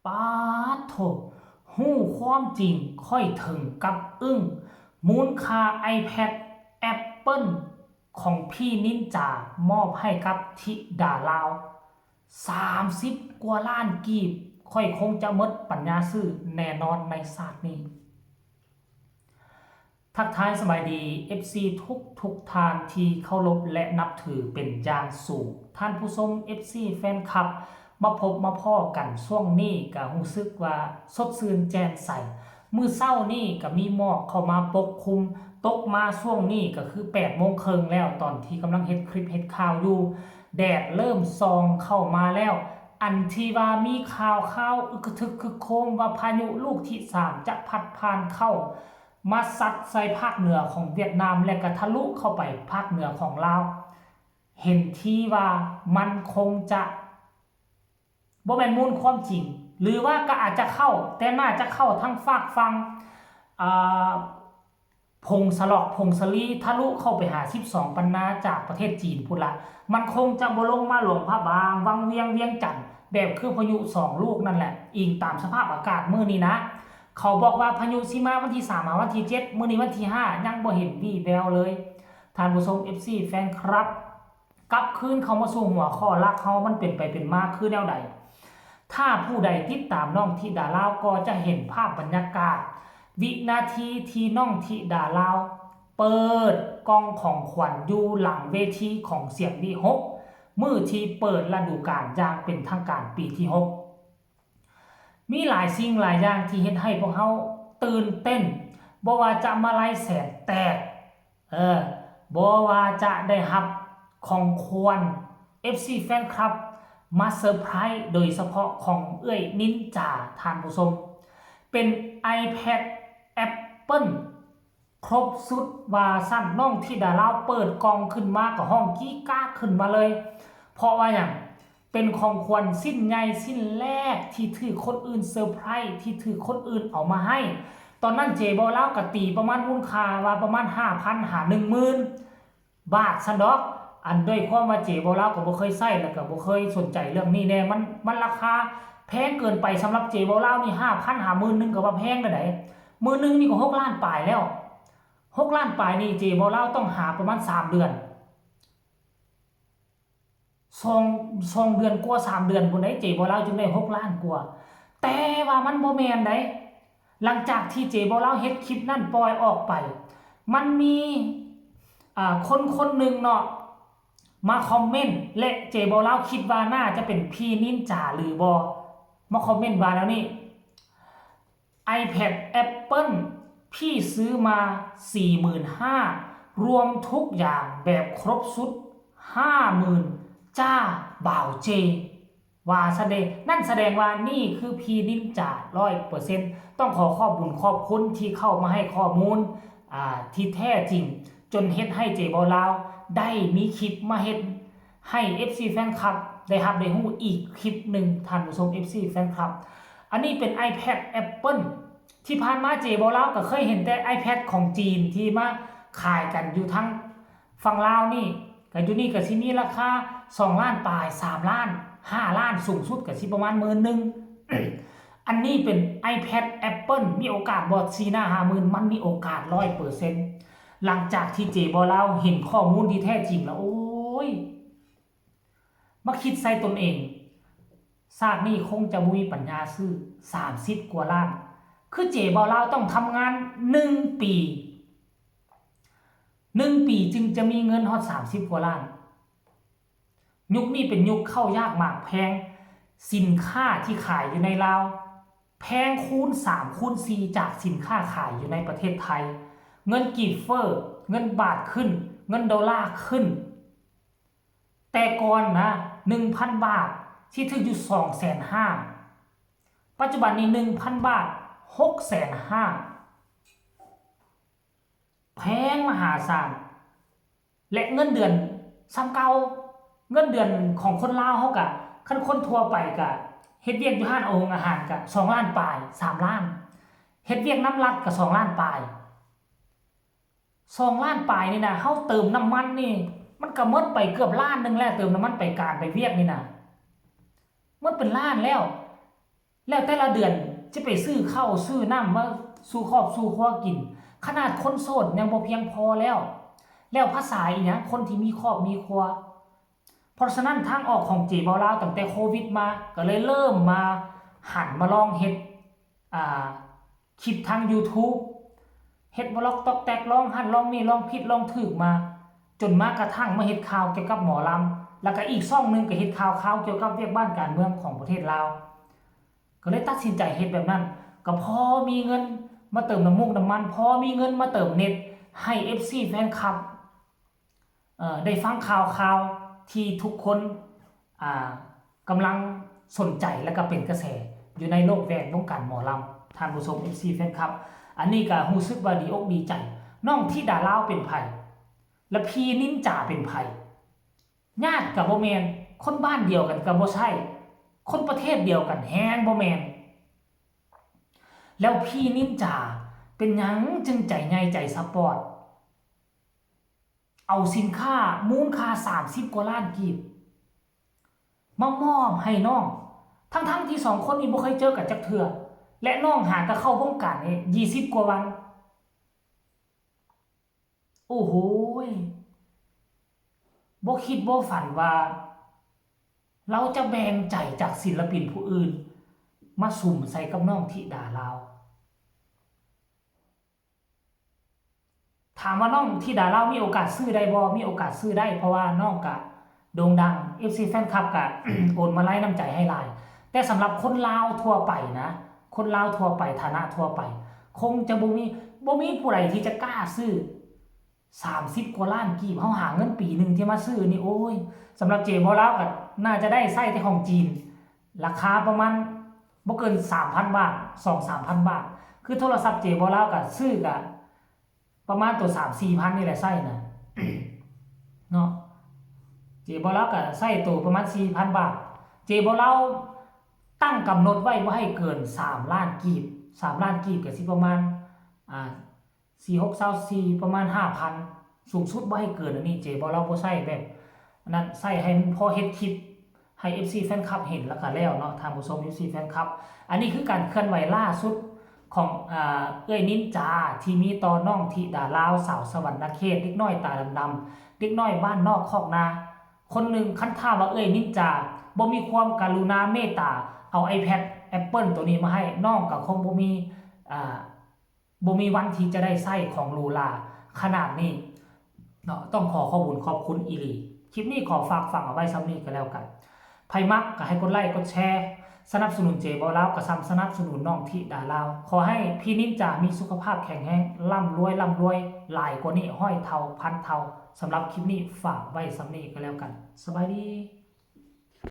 ປາດໂທ້ ຮູ້ຄວາມຈິງຂ້ອຍເຖິງກັບອຶ້ງ. ມູນຄ່າ iPad Apple ຂອງພີ່ນິນຈາມອບໃຫ້ກັບທິດາລາວ ສາມສິບກວ່າລ້ານກີບ, ຂ້ອຍຄົງຈະໝົດປັນຍາຊື້ແນ່ນອນໃນຊາດນີ້. ທັກທາຍສະບາຍດີ ເອັຟຊີ ທຸກໆທ່ານທີ່ເຄົາລົບ ແລະ ນັບຖືເປັນຢ່າງສູງ. ທ່ານຜູ້ຊົມ ເອັຟຊີ ແຟນຄລັບ ມາພົບມາພໍ້ກັນຊ່ວງນີ້ກະຮູ້ສຶກວ່າສົດຊື່ນແຈ່ມໃສ. ມື້ເຊົ້ານີ້ກະມີໝອກເຂົ້າມາປົກຄຸມ, ຕົກມາຊ່ວງນີ້ກະຄືແປດໂມງເຄິ່ງແລ້ວ ຕອນທີ່ກຳລັງເຮັດຄລິບເຮັດຂ່າວຢູ່. ແດດເລີ່ມສ່ອງເຂົ້າມາແລ້ວ. ອັນທີ່ວ່າມີຂ່າວຄາວອຶກກະທຶກຄຶກໂຄມວ່າພາຍຸລູກທີສາມຈະພັດຜ່ານເຂົ້າ ມາຊັດໃສ່ພາກເໜືອຂອງຫວຽດນາມ ແລະ ກະທະລຸເຂົ້າໄປພາກເໜືອຂອງລາວ, ເຫັນທີວ່າມັນຄົງຈະບໍ່ແມ່ນມູນຄວາມຈິງ ຫຼືວ່າກະອາດຈະເຂົ້າ, ແຕ່ໜ້າຈະເຂົ້າທາງຟາກຝັ່ງ ອ່າ ຜົງສະຫຼອກ ຜົງສາລີ ທະລຸເຂົ້າໄປຫາສິບສອງປັນນາຈາກປະເທດຈີນພຸ້ນລະ. ມັນຄົງຈະບໍ່ລົງມາຫຼວງພະບາງ, ວັງວຽງ, ວຽງຈັນ ແບບຄືພາຍຸສອງລູກນັ້ນແຫຼະ, ອີງຕາມສະພາບອາກາດມື້ນີ້ນະ. ເຂົາບອກວ່າພາຍຸຊິມາວັນທີສາມຫາວັນທີເຈັດ, ມື້ນີ້ວັນທີຫ້າ ຍັງບໍ່ເຫັນວີ່ແວວເລີຍ. ທ່ານຜູ້ຊົມ ເອັຟຊີ ແຟນຄລັບ ກັບຄືນເຂົ້າມາສູ່ຫົວຂໍ້ຫຼັກເຮົາ ມັນເປັນໄປເປັນມາຄືແນວໃດ? ຖ້າຜູ້ໃດຕິດຕາມນ້ອງທິດາລາວກໍຈະເຫັນພາບບັນຍາກາດ ວິນາທີທີ່ນ້ອງທິດາລາວເປີດກ່ອງຂອງຂວັນຢູ່ຫຼັງເວທີຂອງສຽງວິຫົກ ມື້ທີ່ເປີດລະດູການຢ່າງເປັນທາງການປີທີຫົກ. ມີຫຼາຍສິ່ງຫຼາຍຢ່າງທີ່ເຮັດໃຫ້ພວກເຮົາຕື່ນເຕັ້ນ, ບໍ່ວ່າຈະມາໄລແສນແຕກ, ເອີ, ບໍ່ວ່າຈະໄດ້ຮັບຂອງຂວັນ ເອັຟຊີ ແຟນຄລັບ ມາເຊີໄພຣສ໌ ໂດຍສະເພາະຂອງເອື້ອຍນິນຈາ, ທ່ານຜູ້ຊົມ, ເປັນ iPad Apple ຄົບຊຸດວ່າຊັ້ນ. ນ້ອງທິດາລາວເປີດກ່ອງຂຶ້ນມາກໍຮ້ອງກີ້ກາກຂຶ້ນມາເລີຍ. ເພາະວ່າຫຍັງ? ເປັນຂອງຂວັນຊິ້ນໃຫຍ່ຊິ້ນແລກທີ່ຖືກຄົນອື່ນເຊີໄພຣສ໌, ທີ່ຖືກຄົນອື່ນເອົາມາໃຫ້. ຕອນນັ້ນເຈບໍລາວກໍຕີປະມານມູນຄ່າວ່າປະມານຫ້າພັນຫາໜຶ່ງໝື່ນບາດຊັ້ນດອກ. ອັນ ດ້ວຍຄວາມວ່າເຈບໍລາວກໍບໍ່ເຄີຍໃຊ້ ແລ້ວກໍບໍ່ເຄີຍສົນໃຈເລື່ອງນີ້ແດ່. ມັນ ມັນລາຄາແພງເກີນໄປສຳລັບເຈບໍລາວນີ້. ຫ້າພັນຫາໝື່ນໜຶ່ງກໍວ່າແພງແລ້ວໃດ. ໝື່ນໜຶ່ງນີ້ກໍຫົກລ້ານປາຍແລ້ວ. ຫົກລ້ານປາຍນີ້ເຈບໍລາວຕ້ອງຫາປະມານສາມເດືອນ. ສອງ ສອງເດືອນກວ່າ ສາມເດືອນພຸ້ນໃດ ເຈບໍລາວຈຶ່ງໄດ້ຫົກລ້ານກວ່າ. ແຕ່ວ່າມັນບໍ່ແມ່ນໃດ. ຫຼັງຈາກທີ່ເຈບໍລາວເຮັດຄລິບນັ້ນປ່ອຍອອກໄປ, ມັນມີ ອ່າ ຄົນຄົນໜຶ່ງເນາະ ມາຄອມເມັນ ແລະ ເຈບໍລາວຄິດວ່າໜ້າຈະເປັນພີ່ນິນຈາຫຼືບໍ່ ມາຄອມເມັນວ່າແນວນີ້. iPad Apple ພີ່ຊື້ມາສີ່ໝື່ນຫ້າ ລວມທຸກຢ່າງແບບຄົບຊຸດຫ້າໝື່ນ ຈ້າ ບ່າວເຈ ວ່າຊັ້ນເດ. ນັ້ນສະແດງວ່ານີ້ຄືພີ່ນິນຈາຮ້ອຍເປີເຊັນ. ຕ້ອງຂໍຂອບບຸນຂອບຄຸນທີ່ເຂົ້າມາໃຫ້ຂໍ້ມູນ ອ່າ ທີ່ແທ້ຈິງ ຈົນເຮັດໃຫ້ເຈບໍລາວໄດ້ມີຄລິບມາເຮັດ ໃຫ້ ເອັຟຊີ ແຟນຄລັບ ໄດ້ຮັບໄດ້ຮູ້ອີກຄລິບໜຶ່ງ ທ່ານຜູ້ຊົມ ເອັຟຊີ ແຟນຄລັບ. ອັນນີ້ເປັນ iPad Apple. ທີ່ຜ່ານມາເຈບໍລາວກໍເຄີຍເຫັນແຕ່ iPad ຂອງຈີນທີ່ມາຂາຍກັນຢູ່ທາງຝັ່ງລາວນີ້, ກໍຢູ່ນີ້ກໍຊິມີລາຄາສອງລ້ານປາຍ ສາມລ້ານ ຫ້າລ້ານ ສູງສຸດກໍຊິປະມານໝື່ນໜຶ່ງ. ອັນນີ້ເປັນ iPad Apple ມີໂອກາດບໍ່ ສີ່ໜ້າຫ້າໝື່ນ? ມັນມີໂອກາດຮ້ອຍເປີເຊັນ. ຫຼັງຈາກທີ່ເຈບໍລາວເຫັນຂໍ້ມູນທີ່ແທ້ຈິງແລ້ວ ໂອ້ຍ ມາຄິດໃສ່ຕົນເອງ, ຊາດນີ້ຄົງຈະບໍ່ມີປັນຍາຊື້ສາມສິບກວ່າລ້ານ. ຄືເຈບ່າວລາວຕ້ອງທຳງານໜຶ່ງປີ, ໜຶ່ງປີຈຶ່ງຈະມີເງິນຮອດສາມສິບກວ່າລ້ານ. ຍຸກນີ້ເປັນຍຸກເຂົ້າຍາກໝາກແພງ, ສິນຄ້າທີ່ຂາຍຢູ່ໃນລາວ ແພງຄູນສາມຄູນສີ່ຈາກສິນຄ້າຂາຍຢູ່ໃນປະເທດໄທ. ເງິນກີບເຟີ້, ເງິນບາດຂຶ້ນ, ເງິນໂດລາຂຶ້ນ. ແຕ່ກ່ອນນະ ໜຶ່ງພັນບາດຊິຖືກຢູ່ສອງແສນຫ້າ, ປັດຈຸບັນນີ້ໜຶ່ງພັນບາດຫົກແສນຫ້າ. ແພງມະຫາສານ ແລະ ເງິນເດືອນສ່ຳເກົ່າ. ເງິນເດືອນຂອງຄົນລາວເຮົາກະ ຄັນຄົນທົ່ວໄປກະ ເຮັດວຽກຢູ່ຮ້ານອາຫົງອາຫານກະສອງລ້ານປາຍ ສາມລ້ານ, ເຮັດວຽກນຳລັດກະສອງລ້ານປາຍ. ສອງລ້ານປາຍນີ້ນະ, ເຮົາເຕີມນ້ຳມັນນີ້ ມັນກະໝົດໄປເກືອບລ້ານໜຶ່ງແລ້ວ, ເຕີມນ້ຳມັນໄປການໄປວຽກນີ້ນະ ໝົດເປັນລ້ານແລ້ວ. ແລ້ວແຕ່ລະເດືອນຈະໄປຊື້ເຂົ້າຊື້ນ້ຳມາສູ່ຄອບສູ່ຄົວກິນ ຂະໜາດຄົນໂສດຍັງບໍ່ພຽງພໍແລ້ວ ແລ້ວພາສາອີຫຍັງຄົນທີ່ມີຄອບມີຄົວ? ເພາະສະນັ້ນທາງອອກຂອງເຈເວົ້າລາວຕັ້ງແຕ່ໂຄວິດມາ ກໍເລີຍເລີ່ມມາຫັນມາລອງເຮັດ ອ່າ ຄລິບທາງຢູທູບ ເຮັດບລັອກຕອກແຕກ ລອງຫັ້ນລອງນີ້ ລອງຜິດລອງຖືກມາ ຈົນມາກະທັ່ງມາເຮັດຂ່າວກ່ຽວກັບໝໍລຳ ແລ້ວກະອີກຊ່ອງໜຶ່ງກະເຮັດຂ່າວຄາວກ່ຽວກັບວຽກບ້ານການເມືອງຂອງປະເທດລາວ ກໍເລີຍຕັດສິນໃຈເຮັດແບບນັ້ນ ກໍພໍມີເງິນມາເຕີມນ້ຳມູກນ້ຳມັນ ພໍມີເງິນມາເຕີມເນັດໃຫ້ເອັຟຊີແຟນຄລັບ ເອີ ໄດ້ຟັງຂ່າວຄາວທີ່ທຸກຄົນ ອ່າ ກຳລັງສົນໃຈ ແລະກະເປັນກະແສຢູ່ໃນໂລກແວດວົງການໝໍລຳ ທ່ານຜູ້ຊົມ ເອັຟຊີແຟນຄລັບ ອັນນີ້ກະຮູ້ສຶກວ່າດີອົກດີໃຈ ນ້ອງທິດາລາວເປັນໃຜ ແລະພີ່ນິນຈາເປັນໃຜ? ຍາດກະບໍ່ແມ່ນ ຄົນບ້ານດຽວກັນກະບໍ່ໃຊ່ ຄົນປະເທດດຽວກັນແຮງບໍ່ແມ່ນ ແລ້ວພີ່ນິນຈາເປັນຫຍັງຈຶ່ງໃຈໃຫຍ່ໃຈສະປອດ ເອົາສິນຄ້າມູນຄ່າສາມສິບກວ່າລ້ານກີບມາມອບໃຫ້ນ້ອງ ທັງໆທີ່ສອງຄົນນີ້ບໍ່ເຄີຍເຈີກັນຈັກເທື່ອ ແລະນ້ອງຫາກະເຂົ້າວົງການນີ້ຊາວກວ່າວັນ ໂອ້ໂຫຍ ບໍ່ຄິດບໍ່ຝັນວ່າລາວຈະແບ່ງໃຈຈາກສິນລະປິນຜູ້ອື່ນມາສຸມໃສ່ກັບນ້ອງທິດາລາວ. ຖາມວ່ານ້ອງທິດາລາວມີໂອກາດຊື້ໄດ້ບໍ່? ມີໂອກາດຊື້ໄດ້ ເພາະວ່ານ້ອງກະໂດ່ງດັງ ເອັຟຊີແຟນຄລັບກະໂອນມາໄລນ້ຳໃຈໃຫ້ຫຼາຍ ແຕ່ສຳລັບຄົນລາວທົ່ວໄປນະ ຄົນລາວທົ່ວໄປ ຖານະທົ່ວໄປ ຄົງຈະບໍ່ມີ ບໍ່ມີຜູ້ໃດທີ່ຈະກ້າຊື້ ສາມສິບກວ່າລ້ານກີບ ເຮົາຫາເງິນປີໜຶ່ງທີ່ມາຊື້ນີ້ ໂອ້ຍ ສຳລັບເຈເວົ້າລາວກະໜ້າຈະໄດ້ໃຊ້ແຕ່ຂອງຈີນ ລາຄາປະມານບໍ່ເກີນສາມພັນບາດ ສອງສາມພັນບາດ ຄືໂທລະສັບເຈເວົ້າລາວກະຊື້ກະປະມານໂຕສາມສີ່ພັນນີ້ແຫຼະໃຊ້ນະເນາະ ເຈເວົ້າລາວກະໃຊ້ໂຕປະມານສີ່ພັນບາດ ເຈເວົ້າລາວຕັ້ງກຳນົດໄວ້ບໍ່ໃຫ້ເກີນສາມລ້ານກີບ ສາມລ້ານກີບກະຊິປະມານ ອ່າ ສີ່ຫົກຊາວສີ່ ປະມານຫ້າພັນ ສູງສຸດບໍ່ໃຫ້ເກີນອັນນີ້ ເຈເວົ້າລາວບໍ່ໃຊ້ແບບນັ້ນ ໃຊ້ໃຫ້ມັນພໍເຮັດຄລິບໃຫ້ເອັຟຊີແຟນຄລັບເຫັນແລ້ວກະແລ້ວເນາະ ທ່ານຜູ້ຊົມເອັຟຊີແຟນຄລັບ ອັນນີ້ຄືການເຄື່ອນໄຫວລ່າສຸດຂອງ ອາ ເອື້ອຍນິນຈາທີ່ມີຕໍ່ນ້ອງທິດາລາວ ສາວສະຫວັນນະເຂດ ເດັກນ້ອຍຕາດຳໆ ເດັກນ້ອຍບ້ານນອກຄອກນາຄົນໜຶ່ງ ຄັນຖ້າວ່າເອື້ອຍນິນຈາບໍ່ມີຄວາມກະລຸນາເມດຕາ ເອົາໄອແພດແອັບເປິ້ນໂຕນີ້ມາໃຫ້ ນ້ອງກະຄົງບໍ່ມີ ອາ ບໍ່ມີວັນທີ່ຈະໄດ້ໃຊ້ຂອງຫຼູຫຼາຂະໜາດນີ້ເນາະ ຕ້ອງຂໍຂອບຄຸນຂອບຄຸນອີ່ຫຼີ. ຄລິບນີ້ຂໍຝາກຝັງເອົາໄວ້ສ່ຳນີ້ກໍແລ້ວກັນ. ໃຜມັກກໍໃຫ້ກົດໄລ້ກົດແຊ ສະໜັບສະໜູນເຈເວົ້າລາວ ກໍສ່ຳສະໜັບສະໜູນນ້ອງທິດາລາວ. ຂໍໃຫ້ພີ່ນິນຈາມີສຸຂະພາບແຂງແຮງ, ລ່ຳລວຍ, ລ່ຳລວຍຫຼາຍກວ່ານີ້ຮ້ອຍເທົ່າ, ພັນເທົ່າ. ສຳລັບຄລິບນີ້ຝາກໄວ້ສ່ຳນີ້ກໍແລ້ວກັນ. ສະບາຍດີ.